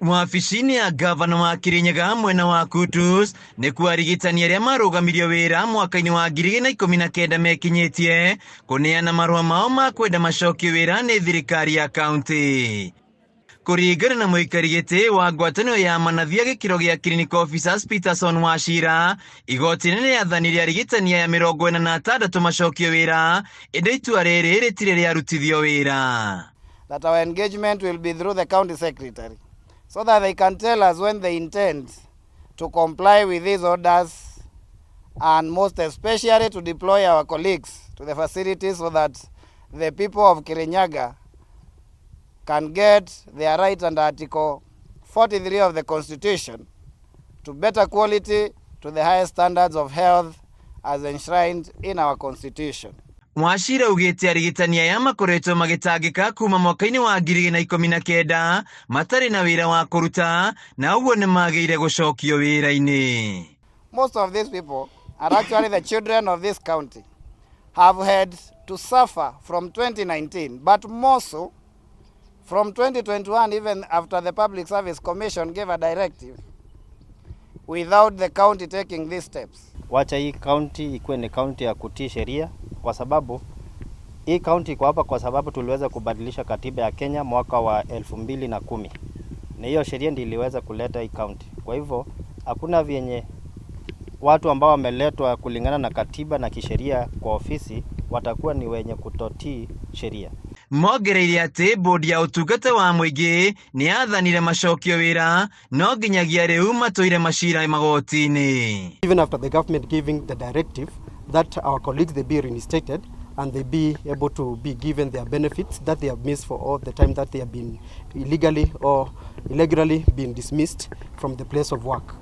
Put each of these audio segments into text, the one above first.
Wabici-inĩ ya ngavana wa Kirinyaga mwena wa Kutus nĩkuo arigitani arĩa marũgamirio wĩra mwaka-inĩ wa 2019 mekinyĩtie kũneana marũa mao ma kwenda macokio wĩra nĩ thirikari ya kaunti. Kũringana na mũikari gĩtĩ wa ngwatanĩro ya manathi a gĩkĩro gĩa Clinical Officers Peterson Wachira, igoti nene rĩathanire arigitani aya 46 macokio wĩra, ĩndĩ itua rĩrĩ rĩtirĩ rĩarutithio wĩra. That our engagement will be through the county secretary so that they can tell us when they intend to comply with these orders and most especially to deploy our colleagues to the facilities so that the people of Kirinyaga can get their right under Article 43 of the Constitution to better quality, to the highest standards of health as enshrined in our Constitution. Wachira augĩte arigitani aya makoretwo magĩtangĩka kuma mwaka-inĩ wa 2019 matarĩ na wĩra wa kũruta na ũguo nĩ magĩire gũcokio wĩra-inĩ. Most of these people are actually the children of this county, have had to suffer from 2019, but more so from 2021, even after the Public Service Commission gave a directive, without the county taking these steps. Wacha hii county ikuwe ni county ya kutii sheria, kwa sababu hii county iko hapa kwa sababu tuliweza kubadilisha katiba ya Kenya mwaka wa 2010 na hiyo sheria ndiyo iliweza kuleta hii county. Kwa hivyo hakuna vyenye watu ambao wameletwa kulingana na katiba na kisheria kwa ofisi watakuwa ni wenye kutotii sheria. Mongereire atĩ bodi ya ũtungata wa mũingĩ nĩ yathanire macokio wĩra no nginyagia rĩu matũire macira magoti-inĩ. Even after the government giving the directive that our colleagues they be reinstated and they be able to be given their benefits that they have missed for all the time that they have been illegally or irregularly been dismissed from the place of work.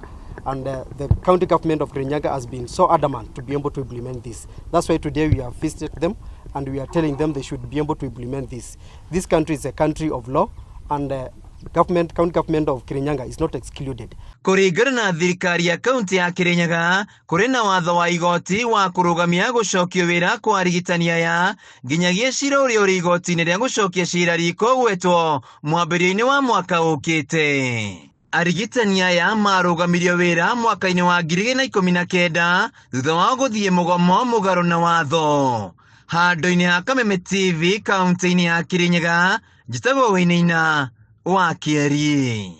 And the county government of Kirinyaga has been so adamant to be able to implement this. That's why today we have visited them and we are telling them they should be able to implement this. This country is a country of law and county government of Kirinyaga is not excluded. Kũringana na thirikari ya kaunti ya Kirinyaga, kũrĩ na watho wa igoti wa kũrũgamia gũcokio wĩra kwa arigitani aya nginyagia cira ũrĩa ũrĩ igoti-inĩ rĩa gũcokia cira riko gwetwo mwambĩrĩrio-inĩ wa mwaka ũkĩte. Arigitani aya marũgamirio wĩra mwaka-inĩ wa 2019 thutha wao gũthiĩ mũgomo mũgarũ na watho. Handũ-inĩ ha Kameme TV kaunti-inĩ ya Kirinyaga, njĩtagwo Wainaina wa Kĩeri.